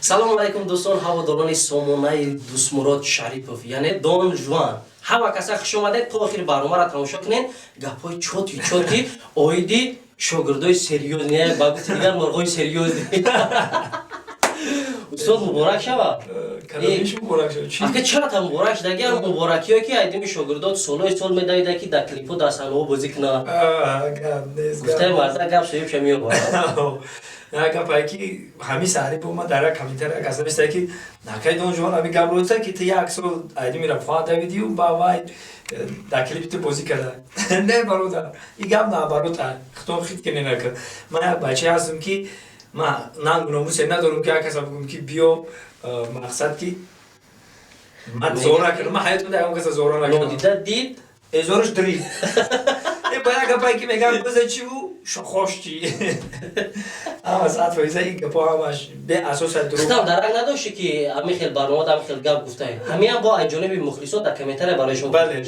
Салому алайкум, дӯстон, ҳаводорони сомонаи Дӯстмурод Шарипов, яъне Дон Жуан. Ҳама каса хуш омадед. То охири барномаро тамошо кунед. Гапҳои чёткий чёткий оиди шогирдои серьёзный, ба гуфти дигар, мурғои серьёзный. Устод, муборак шава. Ака, чарата муборак шудаги? Муборакиё ки айдими шогирдот солҳои сол медавида, ки дар клипҳо, дар саҳнаҳо бозӣ кунад. Гуфтаи марда гап соҳибша меёбад. Як гапае ки ҳамин саҳри бо ман дар як комментария кас нависта, ки накай Дон Жуан, ҳамин гап роста, ки ту як сол айдими Рафоат давидию ба вай дар клипи ту бозӣ карда. Не, бародар, и гап наоборот, худо хит ки ненакар. Ман як бачае ҳастам, ки ман нангу номусе надорам, ки як каса бигӯм, ки биё. Мақсад ки ман зор накардам, ман ҳаётам ягон каса зора накардам. Нодида дид. Эзораш дрид. Ба як гапае ки мегам, биза чиву шохош чи, ҳама 100% ин гапо ҳамаш беасоса, дурӯғ. Хитам дарак надошти, ки ҳамин хел барнома, ҳамин хел гап гуфтае, ҳамиам бо аз ҷониби мухлисот дар комментария барои шумо. Бале,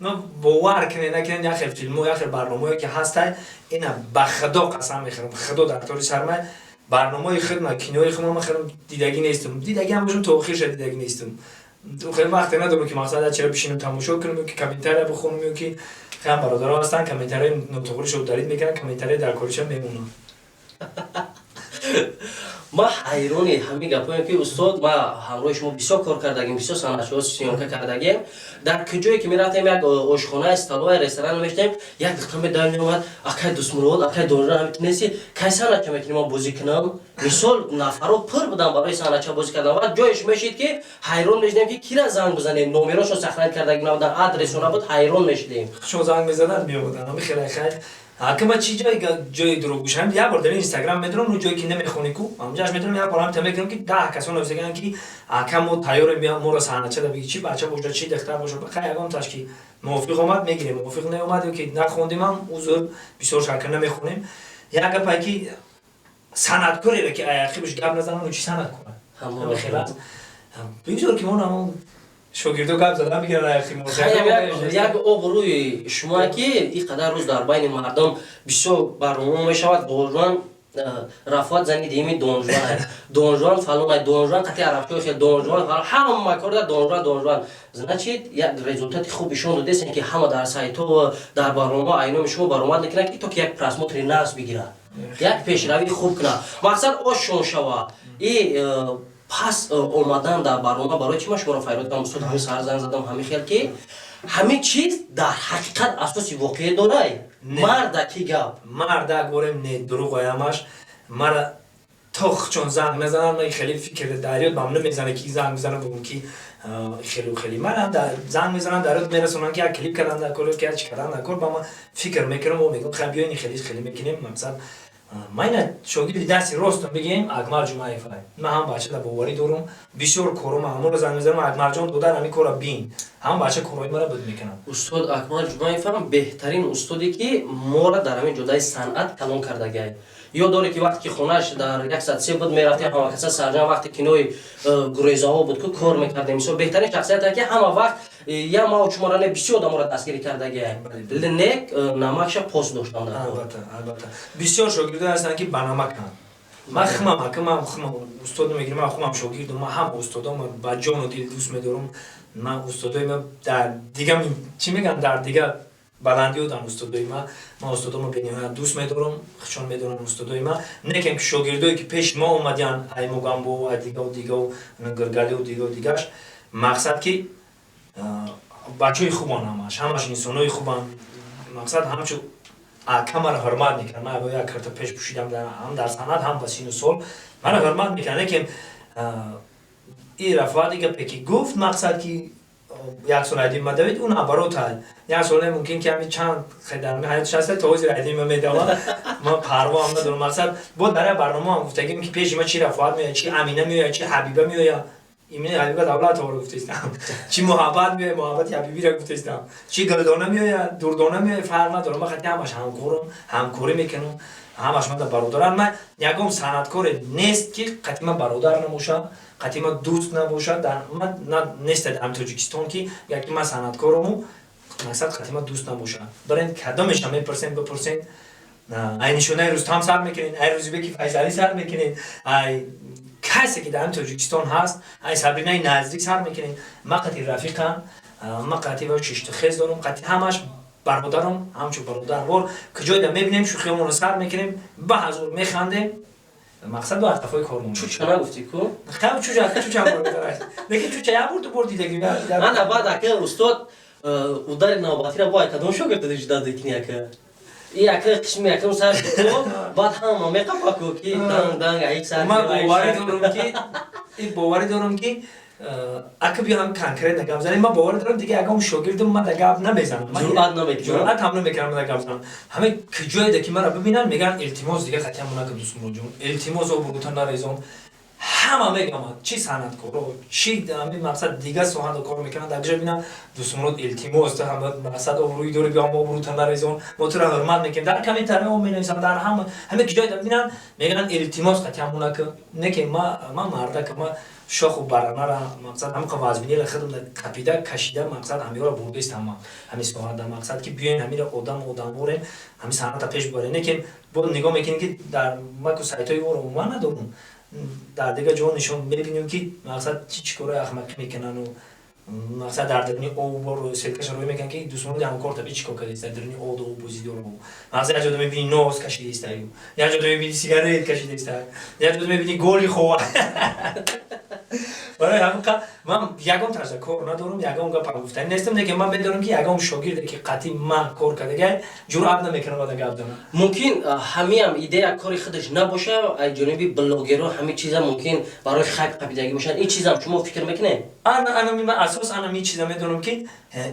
но бовар кунед, накунед, як хел филмо, як хел барномаое ки ҳастай, ина ба Худо қасам мехӯрам, Худо дар тори сармай, барномаи худма, кинои худма ман хеле дидагӣ нестам. Дидагӣ ҳам бошам, то охирша дидагӣ нестам. Хеле вақте надорам, ки мақсад чера бишинам, тамошо кунам ё ки комментария бихонам, ё ки хеле бародаро ҳастанд, комментарияи нотуғришо удалить мекунанд, комментарияи дар кориша мемонанд. Ман ҳайрони ҳамин гапоем, ки устод, ма ҳамроҳи шумо бисёр кор кардагим, бисёр санъатшоҳо съёмка кардагим. Дар куҷое ки мерафтем, як ошхона, столовая, ресторан мештем, як духтар медавид, меомад: «Акай Дӯстмурод, акай Донжуан, ҳамин неси, кай санъатча мекунем, ма бозӣ кунам?» Мисол, нафаро пур будам барои санъатча бозӣ кардан ва ҷоеш мешид, ки ҳайрон мешидем, ки кира занг бизанем. Номерошон сохранить кардагим набудан, адресо набуд, ҳайрон мешидем. Шо занг мезадан, меомадан. Ҳами хеле хайр. Ҳакама чи ҷой ҷои дурӯғ гӯшам? Як бор дар Инстаграм медонам, ну ҷое ки намехонӣ ку, ҳамҷаш медонам, як бор ҳам мекунам, ки 10 касон нависаган, ки ака, мо тайёрем, биям, моро саҳначада биги, чи бача боша, чи духтар боша. Хай, ягон таш ки мувофиқ омад, мегирем, мувофиқ неомад ё ки нахондимам, узр, бисёр шакр намехонем. Як гапае ки санъаткореро ки аяқибаш гап назанам, ну чи санъаткора? Хеле бигзор, ки мо намо шогирдо гап зада мегиранд. Як обрӯи шумо, ки ин қадар рӯз дар байни мардум бисёр барнома мешавад: Донжуан, Рафоат зани дими Донжуан, Донжуан фалон, Донжуан қати арабчои хел, Донжуан ҳама кор да Донжуан, Донжуан. Значит, як результати хуб ишон додесен, ки ҳама дар сайтҳо, дар барномаҳо айноми шумо баромад мекунад, ки то ки як просмотри нағз бигирад, як пешравии хуб кунад, мақсад ошон шавад. И пас омадан дар барнома барои чи ман шуморо файрод кардам, устод? Ҳамин саҳар занг задам, ҳамин хел, ки ҳамин чиз дар ҳақиқат асоси воқеӣ дорай, марда ки гап? Марда горем, не, дурӯғ оямаш. Мара то чон занг назанам, ман хеле фикр дарёд бам намезана, ки занг бизанам, бигум, ки хеле хеле ман занг мезанам, дарёд мерасонам, ки як клип кардан дар кор, ки як чи кардан дар кор. Ба ман фикр мекунам, мегӯм: «Хай, биёни, хеле хеле мекунем». Мақсад, ман ина шогирди дасти ростам бигем, Акмал Ҷумаев. Ман ҳам бача да боварӣ дорум, бисёр корум ҳамонро занг мезанам: «Акмалҷон, додар, ҳамин кора бин». Ҳам бача корҳои мара буд мекунад. Устод Акмал Ҷумаев ҳам беҳтарин устоде, ки моро дар ҳамин ҷодаи санъат калон кардагай. Ёд дорӣ, ки вақте ки хонааш дар 103 буд, мерафтем ҳамакаса сарҷам, вақте кинои гурезаҳо буд, ку кор мекардем. Мисол, беҳтарин шахсияте, ки ҳама вақт я мау чумара не, бисёр одаморо дастгирӣ кардагай, нек намакша пос доштам дар кор. Албатта, албатта, бисёр шогирдон ҳастанд, ки ба намаканд. Ман химам, ака, ман химам устод мегирам, ман худам шогирдам. Ман ҳам устодом ба ҷону дил дӯст медорам. Ман устодои ман дар дига, чӣ мегӯям, дар дига баландиёдан устодои ман. Ман устодомо бениҳоят дӯст медорам, чон медорам устодои ман. Некем ки шогирдое, ки пеши мо омадиянд, ай Мугамбо, ай дигаву дигаву, Гиргалиу дигаву дигаш, мақсад ки бачаҳои хубан, ҳамаш, ҳамаш инсонои хубанд. Мақсад, ҳамчун ака мара ҳурмат мекунад. Ман як карта пеш пӯшидам, ҳам дар санъат, ҳам ба сину сол мара ҳурмат мекунад. Лекин и Рафоат, и гапе ки гуфт, мақсад ки як сол айдим ма давид, ӯ наоборот, як сол мумкин, ки ҳами чанд дар ҳаётиш ҳаста, то ҳозир айдим ма медавад, ман парвоам надорам. Мақсад, бо дар як барномаам гуфтагим, ки пеши ма чи Рафоат меояд, чи Амина меояд, чи Ҳабиба меояд, имини Ҳабиба Давлатоваро гуфтаистам, чи Муҳаббат меояд, Муҳаббати Ҳабибиро гуфтаистам, чи Гулдона меояд, Дурдона меояд, фарқ надорам. Ман хати ҳамаш ҳамкорам, ҳамкорӣ мекунам, ҳамаш мада бародарам. Ман ягон санъаткоре нест, ки қати ман бародар набошад, қати ман дӯст набошад. Ман нест дар Тоҷикистон, ки яки ман санъаткорому, мақсад, қати ман дӯст набошад. Барен, кадомеша мепурсем, бипурсем. Ай нишонаи Рустам сар мекунед, ай Рӯзибеки Файзалӣ сар мекунед, ай касе ки дар ҳами Тоҷикистон ҳаст, ай Сабринаи наздик сар мекунед. Ма қати рафиқам, ма қати ва шиштухез дорам, қати ҳамаш бародарам, ҳамчун бародарвор куҷоеда мебинем, шӯхиҳомонро сар мекунем, ба ҳазур механдем. Мақсад бо ҳадафҳои кормон. Чуча нагуфтӣ ку? Чуча, чуча, лекин чуча як бор, ду бор дидаги. Ана баъд, ака устод, удари навбатиро бо кадом шогирд ждать мекунӣ, ака? И ака қисми якум сар ку, баъд ҳама меқапаку ки данг данг аи сар. Ман боварӣ дорам ки, боварӣ дорам ки ака биё ҳам конкретно гап занем. Ман боварӣ дорам, дига ягон шогирдам ман да гап намезанам. Ҷуръат намекунам. Ҷуръат ҳам намекунам да гап занам. Ҳаме куҷоеда ки мара бибинанд, мегӯянд: «Илтимос, дига қатъиян нака, Дӯстмуроҷон, илтимос, обрӯта нарезон». Ҳама мегамад, чи санъаткоро, чи ҳами мақсад дигар соҳада кор мекунанд, дар ҷо бинам: «Дӯстмурод, илтимос, ту ҳама мақсад обрӯи дори, биё, обрӯта нарезон, мо туро ҳурмат мекунем». Дар комментариҳо менависам, дар ҳама ҳаме ки ҷоеда бинанд, мегӯянд: «Илтимос, қатъиян нака». Не ки ма мардака, ма шоху баранара мақсад ҳамқа вазбинира худам капида кашида, мақсад ҳамиёро бурдест, ҳама ҳами соҳада мақсад ки биёен, ҳамира одам одамворем, ҳами санъата пеш бибарем. Не ки бо нигоҳ мекунем ки дар маку сайтҳои оро умуман надорум, дар дигар ҷо нишон мебинем ки мақсад чӣ чӣ кораи ахмақӣ мекунану мақсад дар даруни об бор селкаша рӯй мекунанд ки дӯстони ҳамкор таби чӣ кор кардааст, дар даруни об об бозӣ дору. Мақсад як ҷода мебини, нос кашидаистаю, як ҷода мебини, сигарет кашидаиста, як ҷода мебини, голи хова. Барои ҳамин ман ягон тарза кор надорам, ягон гапам гуфтани нестам, лекин ман медонам ки ягон шогирде ки қатъи ман кор кардагай, ҷуръат намекунам да гап занам. Мумкин ҳамиам идея кори худаш набоша, аз ҷониби блогерро ҳамин чиза мумкин барои хайп қабидагӣ бошад. Ин чизам шумо фикр мекунед? Ана ман асос ана ми чиза медонам ки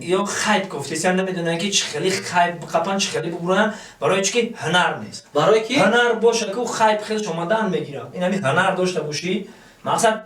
ё хайп гуфтеса, намедонам ки чӣ хеле хайп қапан, чӣ хеле бубуранд, барои чӣ ки ҳунар нест. Барое ки ҳунар боша ку, хайп хелш омадан мегирам. Ин ҳами ҳунар дошта бошӣ, мақсад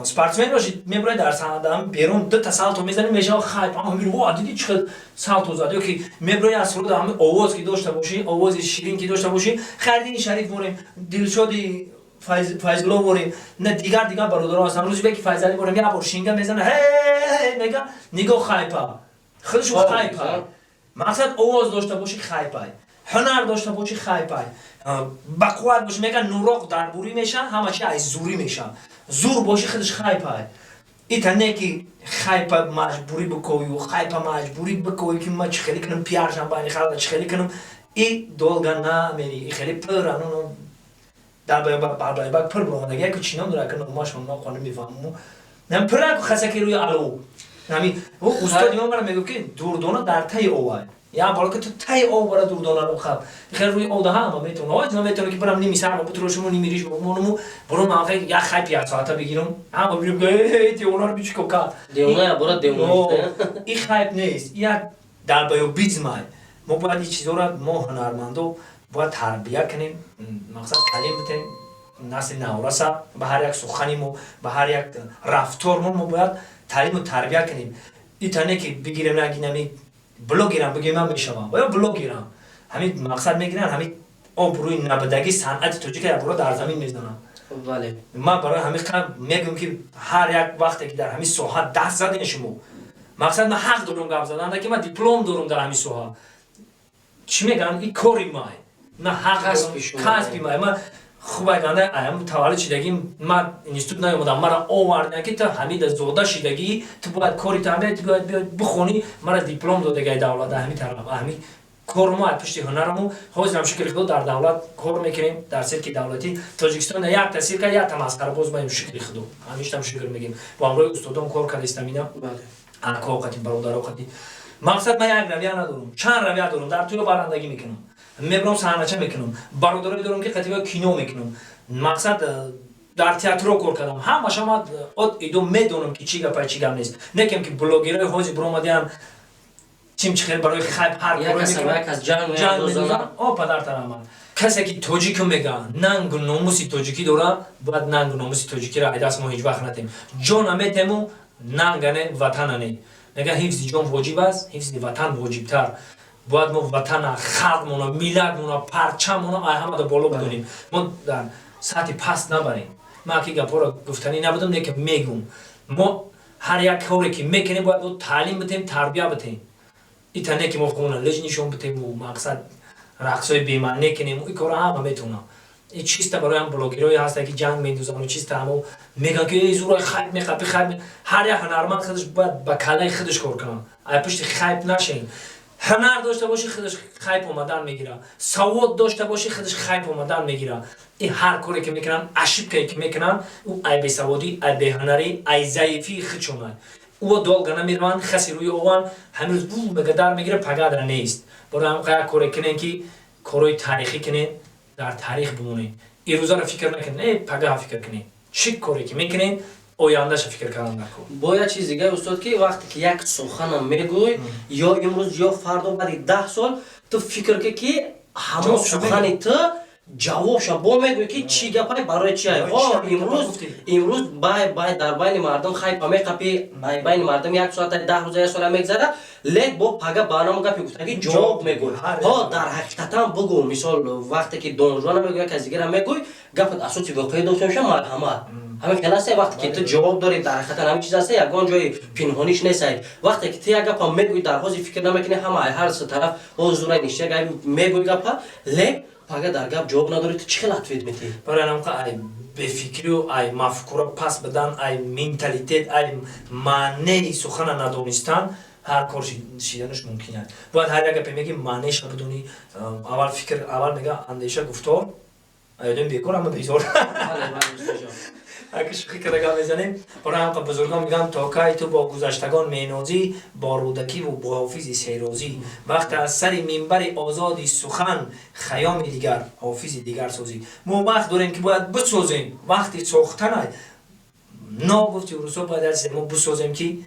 спортсмен бошӣ, мебурай дар саҳна берун, дута салто мезанӣ, мешава хайп. Ҳамин ва диди, чӣ хел салто зад. Ё ки мебурай аз суруд, ҳами овоз ки дошта бошӣ, овози ширин ки дошта бошӣ, Хайриддини Шариф борем, Дилшоди Файзулло борем, на дигар дигар бародаро ҳастанд, Рӯзибеки Файзалӣ борем, як бор шинга мезана, ҳе мега, нигоҳ, хайпа худшу хайпа. Мақсад овоз дошта бошӣ, хайпай, ҳунар дошта бошӣ, хайпай, бақувват бошӣ. Меган, нуроқ дар бурӣ меша, ҳама чи аз зурӣ меша. Зур бошӣ, худаш хайпай. Ита не ки хайпа маҷбурӣ бикою, хайпа маҷбурӣ бикою ки ма чӣ хеле кунам, пиаршам байни халқ чӣ хеле кунам, и долго намери. И хеле пир ану дар байбак пир буромадаги, яку чӣ ном дора, ки номашон ма қонун мефаҳмам, пираку хасаки рӯи алов. Ҳами устоди ма мара мегӯфт ки дурдона дар таи овай, як бор ки ту таи об бара, дурдонаро хаб хел рӯи об да ҳама метавона. Ҳоҷ наметавона ки барам ними сарма бутурошуму, ними риш бомонуму бурум, ҳамхе як хайп як соата бигирам, ҳама бирам, девонаро бичи кока. Девона бора девона. И хайп нест, як долбоёбизмай. Мо бояд ин чизоро, мо ҳунармандо бояд тарбия кунем, мақсад таълим битем насли навраса. Ба ҳар як сухани мо, ба ҳар як рафтормон мо бояд таълиму тарбия кунем. Итане ки бигирем, нагинами блогерам бигем, ман мешавам ва ё блогерам, ҳамин мақсад мегиранд, ҳамин обрӯи набудагӣ санъати тоҷика якбора дар замин мезананд. Ман барои ҳамин мегӯям ки ҳар як вақте ки дар ҳамин соҳа даст задем шумо, мақсад ман ҳақ дорам гап задан, ки ман диплом дорам дар ҳамин соҳа. Чӣ мегӯям, ин кори май, ман ҳақ, касби май. Ман хуб айганда аям таваллуд шидагӣ, ман институт наёмадам, мара овардан ки ту ҳамида зода шидагӣ, ту бояд кори ту ҳами ту бояд биёд бихонӣ. Мара диплом додагай давлат ҳами тараф, ҳами кормо, ай пушти ҳунармо. Ҳозирам, шукри Худо, дар давлат кор мекунем, дар сирки давлатӣ Тоҷикистон. Якта сирка, якта масхарабоз маем, шукри Худо, ҳамиштам шукр мегем. Бо ҳамроҳи устодон кор кардистам, ина ако қати, бародаро қати. Мақсад ман як равия надорам, чанд равия дорам. Дар туё барандагӣ мекунам, мебарам саҳнача мекунам, бародарое дорам ки қатиба кино мекунам, мақсад дар театро кор кардам. Ҳамаша ман от идо медонам ки чӣ гапай, чӣ гап нест. Некем ки блогерҳои ҳозир биромадиан, чим чи хел барои хайп ҳар о падартараман. Касе ки тоҷику мега, нангу номуси тоҷикӣ дора, бояд нангу номуси тоҷикиро айдаст мо ҳеҷ вақт натем. Ҷон наметему, нангане, ватанане. Мега, ҳифзи ҷон воҷиб аст, ҳифзи ватан воҷибтар. Бояд мо ватана, халқмона, миллатмона, парчамона ай ҳамада боло бидонем, мо дар сатҳи паст набарем. Ман ки гапҳоро гуфтанӣ набудам, лекин мегум: мо ҳар як коре ки мекунем, бояд таълим битем, тарбия битем. Итане ки мо хона леҷ нишон битему мақсад Рақсҳои бемаъне кунем, ин кора ҳама метавонам. И чиста барои ҳам блогерое ҳаста, ки ҷанг медузану чиста ҳамо мегӯянд, ки эй, зурай, хайп меқапи, хайп. Ҳар як ҳунарманд худаш бояд ба калаи худаш кор кунад, ай пушти хайп нашен. Ҳунар дошта бошӣ, худаш хайп омадан мегира. Савод дошта бошӣ, худаш хайп омадан мегира. И ҳар коре ки мекунанд, ошибкае ки мекунанд, ӯ ай бесаводӣ, ай беҳунарӣ, ай заифии худшонад. Ӯ долго намераванд, хаси рӯи ован ҳамин рӯз бу мега дар мегира, пагада нест. Барои ҳам як коре кунем, ки корҳои таърихӣ кунем, дар таърих бимонем. Ирӯзаро фикр накунем, э пагаҳа фикр кунем. Чӣ коре ки мекунем, ояндаша фикр кардан накун. Бо як чиз дига, устод, ки вақте ки як суханам мегӯй, ё имрӯз, ё фардо, баъди 10 сол ту фикр ки ҳамон сухани ту ҷавобша бо мегӯй, ки чӣ гапай, барои чи ай. Ҳо, имрӯз бай дар байни мардум хайпа меқапи, байни мардум як соата, 10 рӯза, як сола мегзара, лек бо пага ба намо гапи гуфтаги ҷавоб мегӯй. Ҳо, дар ҳақиқатан бугӯ. Мисол, вақте ки донжуана мегӯй, як кас дигара мегӯй, гапат асоси воқеӣ дошта меша, марҳамат. Ҳамин хел аст. Вақте ки ту ҷавоб дорӣ, дар ҳақиқатан ҳамин чиз аст, ягон ҷои пинҳониш несай. Вақте ки ту як гапа мегӯй, дар ҳозир фикр намекунӣ, ҳама ҳар се тараф ҳо зурай ништяк мегӯй гапа, лек пага дар гап ҷавоб надорӣ, ту чӣ хел ответ метиҳӣ? Барои анамқа ай бефикрию ай мафкура пас бидан, ай менталитет, ай маънеи сухана надонистан ҳар кор шиданаш мумкин аст. Бояд ҳар як гапе меги, маънеша бидонӣ. Аввал фикр, аввал мега андеша, гуфтор аёдем бекор, ама безор. Ака, шӯхӣ карда гап мезанем. Барои ҳамқа бузургон мегӯянд: «То кай ту бо гузаштагон менозӣ, бо Рӯдакиву бо Ҳофизи Шерозӣ? Вақте аз сари минбари озоди сухан Хаёми дигар, Ҳофизи дигар созӣ». Мо вақт дорем, ки бояд бисозем. Вақти сохтана ногуфти рӯзҳо бояд як чизе мо бисозем, ки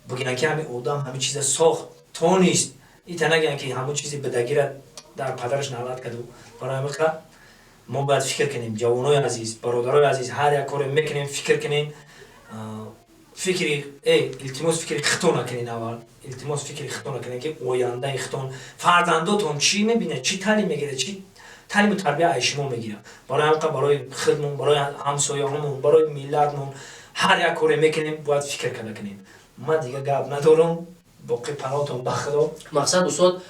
бигӯянд, ки ҳамин одам ҳамин чиза сохт, тонист. Ита нагӯянд, ки ҳамон чизи бидагира дар падараш налат карду. Барои ҳамин мо бояд фикр кунем, ҷавонои азиз, бародарои азиз. Ҳар як коре мекунем, фикр кунем. Фикри илтимос, фикри хито накунен. Аввал, илтимос, фикри хито накунен, ки ояндаи хитон, фарзандотон чӣ мебинад, чӣ таълим мегирад, чӣ таълиму тарбия ай шумо мегирад. Барои ҳамқа барои худмон, барои ҳамсояҳомон, барои миллатмон ҳар як коре мекунем, бояд фикр карда кунем. Ман дига гап надорам, боқӣ паноҳтон ба Худо. Мақсад, устод,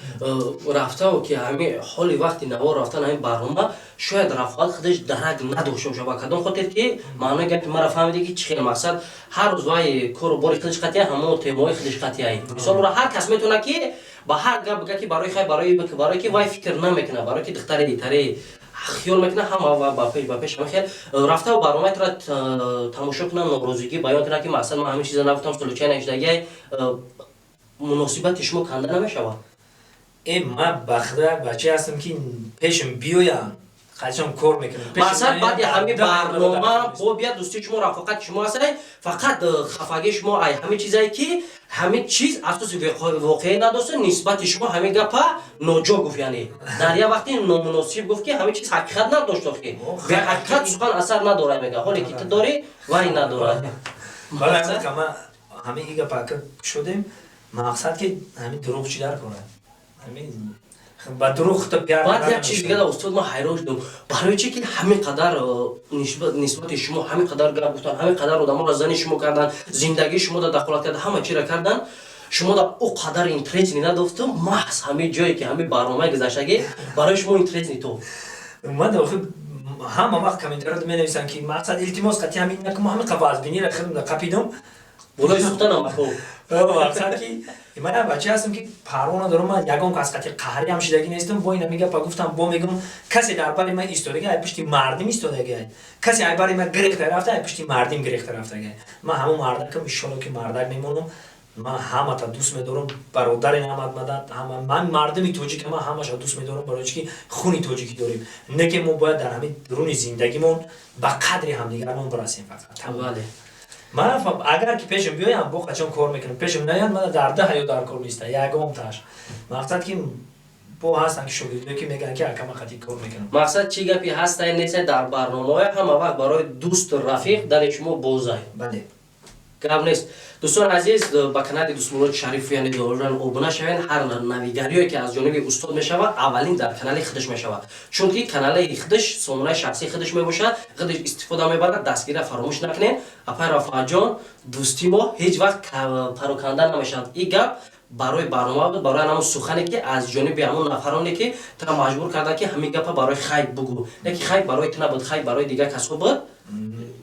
рафтаву ки ҳами ҳоли вақти навор рафтан, ҳамин барнома, шояд Рафоат худаш дарак надошта боша. Ба кадом хотир ки маънои гапи мара фаҳмиде, ки чӣ хел мақсад ҳар рӯз вай кору бори худаш қатъия, ҳамо темаҳои худаш қатъияй. Мисол, ура ҳар кас метавонад, ки ба ҳар гап бига, ки барои хай, барои ки вай фикр намекунад, барои ки духтари дитаре хиёл мекунад, ҳама ба пеш ҳама хел рафтаву барномаи тура тамошо кунад, норозигӣ баён кунад, ки мақсад ман ҳамин чиза нагуфтам, случайно иштагиай, муносибати шумо канда намешавад? Э, ман ба Худо як бачае ҳастам, ки пешам биёям, қачон кор мекунам. Мақсад, баъди ҳамин барнома бо бия дӯстии шумо, рафоқати шумо ҳастай, фақат хафагии шумо ай ҳамин чизае, ки ҳамин чиз асоси воқеӣ надошта, нисбати шумо ҳамин гапа ноҷо гуфт, яъне дар як вақти номуносиб гуфт, ки ҳамин чиз ҳақиқат надошт. Охи, беҳақиқат сухан асар надорад, мега. Ҳоле ки ту дорӣ, вай надорад. Ҳамин и гапа шудем, мақсад ки ҳамин дурӯғ чӣ дар кора, ҳамин ба дурӯғ то пиар. Баъд як чиз дига, устод, ман ҳайрон шудам, барои чи ки ҳамин қадар нисбати шумо ҳамин қадар гап гуфтан, ҳамин қадар одаморо зани шумо кардан, зиндагии шумо да дахолат кардан, ҳама чиро кардан, шумо да о қадар интересный надофту, маҳз ҳамин ҷое ки ҳамин барномаи гузаштагӣ барои шумо интересный то? Ман ҳама вақт комментариёт менависам, ки мақсад, илтимос, қати ҳамин накун. Ҳамин қавазбинира худам қапидам. Болои сухтанам. Мақсад ки ман як бача ҳастам, ки парво надорам. Ман ягон кас қати қаҳрӣ ҳам шидагӣ нестам. Бо ина мегапа гуфтам, бо мегӯм: касе дар бари ман истодаги, ай пушти мардим истодаги, касе ай бари ман гирехта рафта, ай пушти мардим гирехта рафтаги. Ман ҳамон мардакам, иншолло, ки мардак мемонам. Ман ҳамата дӯст медорам, бародари ҳамат мадад. Ҳама ман мардуми тоҷика, ман ҳамаша дӯст медорам, барои чи ки хуни тоҷикӣ дорем. Не ки мо бояд дар ҳамин дуруни зиндагимон ба қадри ҳамдигармон бирасем фақат. Бале. Ман агар ки пешам биёям, бо қачон кор мекунам, пешам наян, ман дар даҳ ё дар кор неста ягонташ. Мақсад ки бо ҳастан ки шогирдое, ки мегӯянд, ки акама қати кор мекунам. Мақсад, чӣ гапи ҳастай, нестай, дар барномаҳои ҳама вақт барои дӯсту рафиқ дари шумо бозай. Бале. Гап нест. Дӯстони азиз, ба канали Дӯстмурод Шарифу, яъне Доран, обуна шавед. Ҳар навигариое, ки аз ҷониби устод мешавад, аввалин дар канали худаш мешавад, чунки канали худаш, сомонаи шахсии худаш мебошад, худаш истифода мебарад. Дастгирия фаромӯш накунед. Апай Рафоатҷон, дӯсти мо ҳеҷ вақт пароканда намешавад. И гап. Барои барнома буд, барои ҳамон сухане, ки аз ҷониби ҳамон нафароне, ки тура маҷбур карданд, ки ҳамин гапа барои хайп бугӯ, не ки хайп барои ту набуд, хайп барои дигар касҳо буд.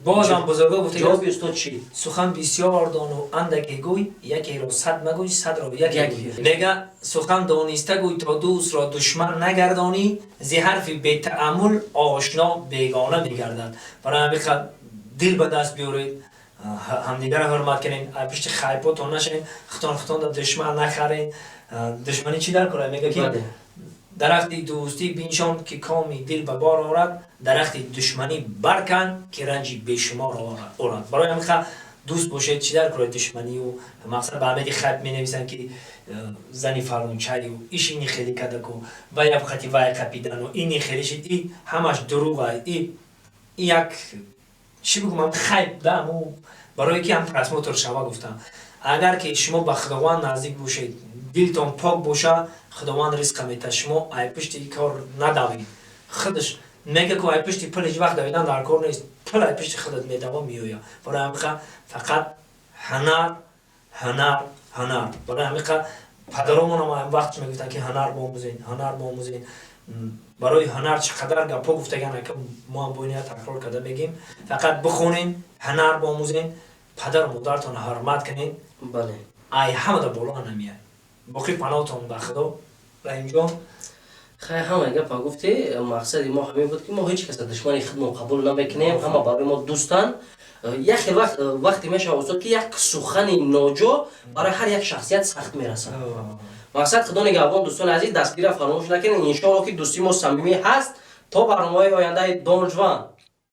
Бозам бузурго гуфта. Ҷавоби устод чӣ? Сухан бисёр дону андаке гӯй, якеро сад магӯй, садро яке гӯй. Мега: сухан дониста гӯй, то дӯстро душман нагардонӣ. Зи ҳарфи бетааммул ошно бегона мегардад. Барои ҳамин дил ба даст биёред, ҳамдигарро ҳурмат кунед, пишти хайпотон нашавед, хитон хитонда душман нахаред. Душманӣ чӣ дар кора? Мега, ки дарахти дӯстӣ биншон, ки коми дил ба бор орад, дарахти душманӣ баркан, ки ранҷи бешумор орад. Барои ҳамин дӯст бошед. Чӣ дар кораи душманию? Мақсад, ба ҳамеди хайп менависанд, ки зани фалончаю иш ини хеле кадаку вай абхати вай қапидану ини хеле шид. И ҳамаш дурӯға. И як чӣ бигӯм, хайп да, барое ки ҳам просмотр шава гуфтам. Агар ки шумо ба Худованд наздик бошед, дилтон пок боша, Худованд ризқа метад. Шумо ай пушти кор надавед. Худаш мега ку, ай пушти пул ҳеҷ вақт давидан дар кор нест, пул ай пушти худат медава, меоя. Барои ҳамиқа фақат ҳунар, ҳунар, ҳунар. Барои ҳамиқа падаромонам вақт мегуфтанд, ки ҳунар биомӯзен, ҳунар биомӯзен. Барои ҳунар чӣ қадар гапҳо гуфтаган, мо ҳам бояд такрор карда мегем: фақат бихонен, ҳунар биомӯзен, падару модаратонро ҳурмат кунед. Ай ҳамада боло намеяд. Боқӣ паноҳтон ба Худо, Раҳимҷон. Хай, ҳама гапа гуфтӣ. Мақсади мо ҳамин буд, ки мо ҳеҷ каса душмани худмон қабул намекунем, ҳама барои мо дӯстанд. Як хел вақт, вақте мешавад, устод, ки як сухани ноҷо барои ҳар як шахсият сахт мерасад. Мақсад, Худо нигаҳбон, дӯстони азиз, дастгирира фаромӯш накунед. Иншоалло, ки дӯстии мо самимӣ ҳаст. То барномаҳои ояндаи Донжван.